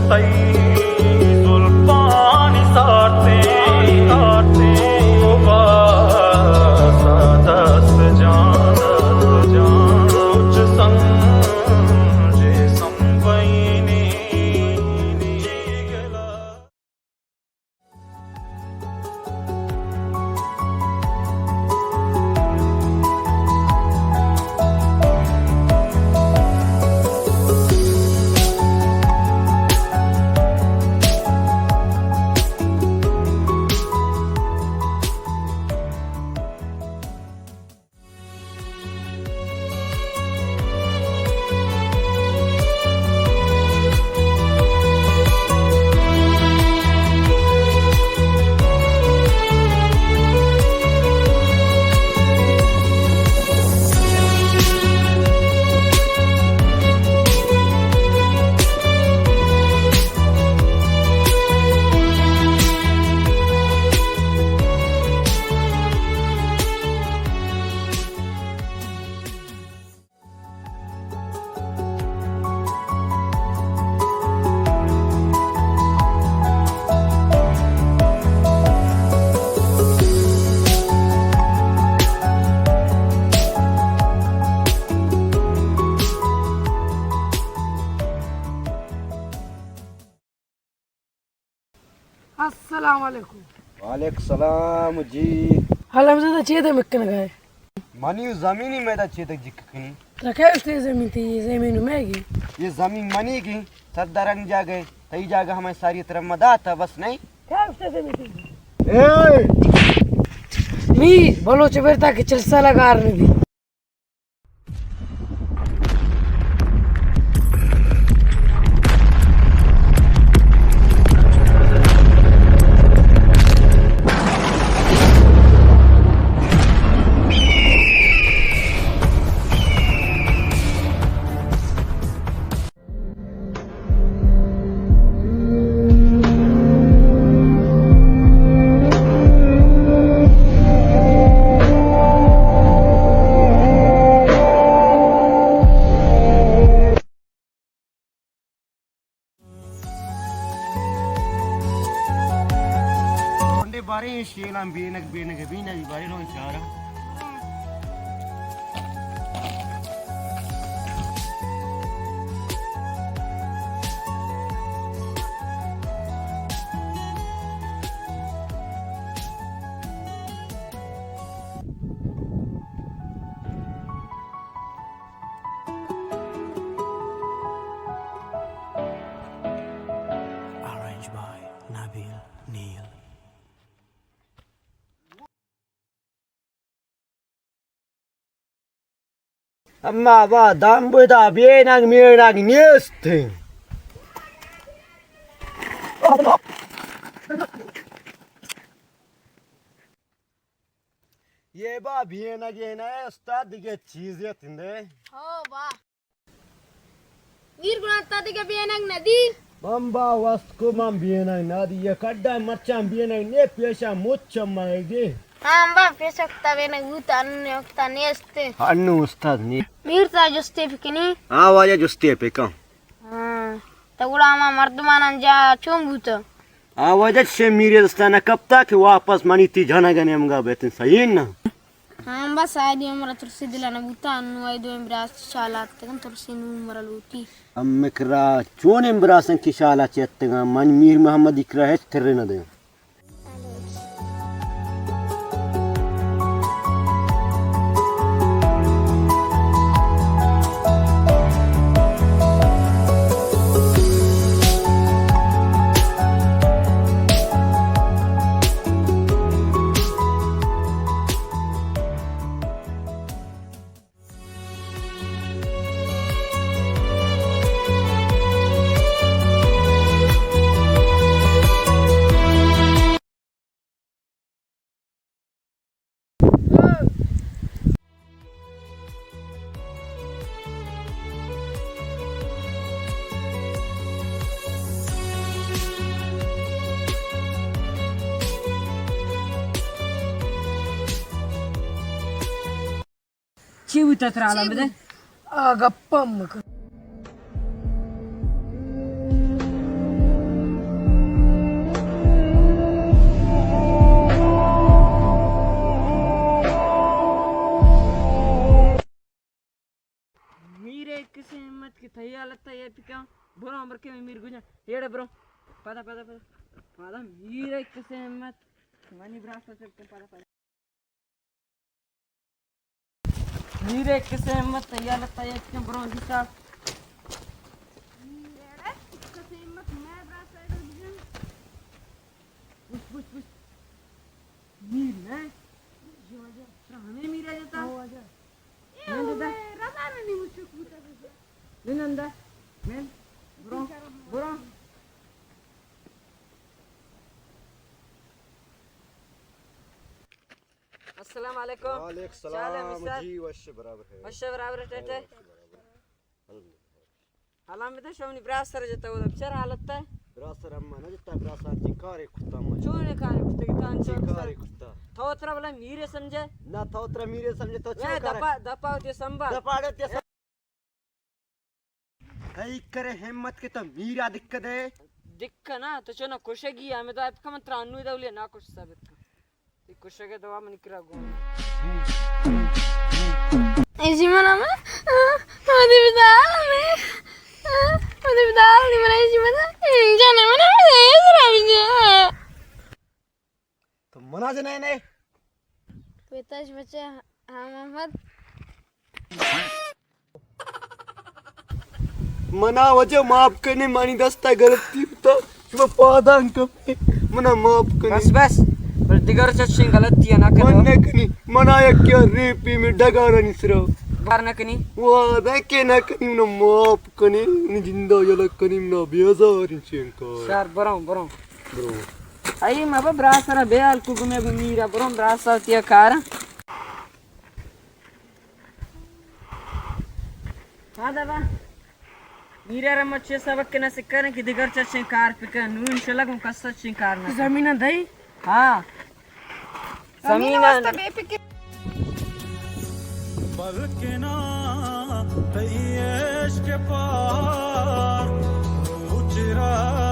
تئی زلفانی سارتیں، سارتیں، باسا دست جان، دست جان، چو سنجے سمبئینی جیگلا۔ السلام علیکم۔ وعلیکم السلام جی۔ حالم زدہ چے دے مکنگا ہے؟ منی زمینی میدا چے دے جک کنی؟ ترا کیا اشتے زمین تھی؟ یہ زمین میں گی۔ یہ زمین منی گی، سردار انگ جاگہ، تئی جاگہ ہمیں ساری طرح مداتا بس نہیں۔ کیا اشتے زمین تھی؟ اے! می بلوچ برتا کہ چل سالہ گار نہیں دی۔ بارے شیلاں بینگ بینگ بینگ بارے رو چارا۔ Arranged by Nabil Neil. اما با دم بدا بینگ مینگ نیست۔ یہ با بینگ یہ نہ استاد دیگہ چیزے تندے۔ ہو با۔ میر گڑا تا دگہ بینگ نہ دی۔ من با وست کو من بینگ نہ دی۔ یہ کڈا مرچاں بینگ نے پیشا مچ مائے گے۔ ہاں با پیشا کتا بینگ بوتا انو وقتا نیستے۔ انو استاد نی۔ میر تا جستے پکنی۔ ہاں واجہ جستے پکن۔ ہاں۔ تو گڑا ہما مردمانان جا چون بوتا؟ آ واجہ چشیں میرے دستا نہ کپتا کہ واپس منی تی جنگ ء نیمگا بیتن، صحیح نہ؟ ہاں، بس آئی دی عمر ترسی دلا نہ بوتا، انو آئی دوئیں براس شالا اتکن، ترسی نو عمر لوٹی۔ امکرا چونیں براسن کہ شالا چہ اتگاں، من میر محمد اکرا ہچ ترے نہ دیاں۔ چی بوتہ ترا؟ الان بدے۔ آ گپم مکن۔ میرے کسے ہمت کہ تئی حالت ءَ اے پکا. برو امر کے میر گجا. ایڑے برو. پدا، پدا، پدا. پدا میرے کسے ہمت. منی براس ءَ چپ کن، پدا، پدا. میرے کسے ہمت تئی حالت ءَ اے پکا، برو گیتا. میرے کسے ہمت میں براس ءَ گجا. پوچھ، پوچھ، پوچھ. میر نہ؟ جی واجہ. ترا ہمے میر ءَ جتا؟ ہو واجہ. اے نند او دا. میں ربا میں نہیں مجھے کوتا بجا. نند دا. من. برو. برو. السلام علیکم. وعلیکم السلام. چال ہے مستر؟ جی، وش برابر ہے. وش برابر ہے، ٹیٹے. وش برابر. الحمدللہ. سلام بدے، شمنی براس ءَ جتا ہو، بچار حالت ہے؟ براس ءَ اما نہ جتا، براس ءَ چی کارے کتا من. چون کارے کتا کہ تان چی چون کارے کتا؟ تو ترا بلا میرے سمجھے؟ نہ، تو ترا میرے سمجھے، تو چون کارے؟ دپا، دپا ہوتی سنبھال. دپا ہوتی سنبھال. اے کرے ہمت کہ تو میرا دکھ دے. دکھ نہ، تو چون کشگی، ہمیں تو اپ کم ترانو دولی نہ کش ثابت کن. تئی کشگ ءِ دوا منی کرا گون. ایشی من ہم، آ، مدی بدال نے، آ، مدی بدال نے من ایشی من، جانے من ہم، اے ذرا بجا. تو منا جنے نے؟ پیتاش بچے، ہاں محمد. منا واجہ معاف کنے، منی دستا غلطی بوتا، شما پادان کپے، منا معاف کنے. بس، بس، پر دگہ روچ چشیں غلطی نہ کنے. من نہ کنی، منا یک کیا ریپی میں ڈگارانی سرا. بار نہ کنی. وعدہ کہ نہ کنی، منا معاف کنے، منی جندا یلہ کنی، منا بیزار انچیں کار. سر، برو، برو. برو. ای مبا براسرا بیال کو گمے گو میرا، برو براسا تیا کار. ہاں دابا. میرا را ما چے سبق کنا سکھانے کہ دگر چچیں کار پکن. نو انشاءاللہ گوں کس چچیں کار نہ. زمین دئی؟ ہاں. زمین واسطہ بے فکر. بلکنا تئی عشق پار روچ را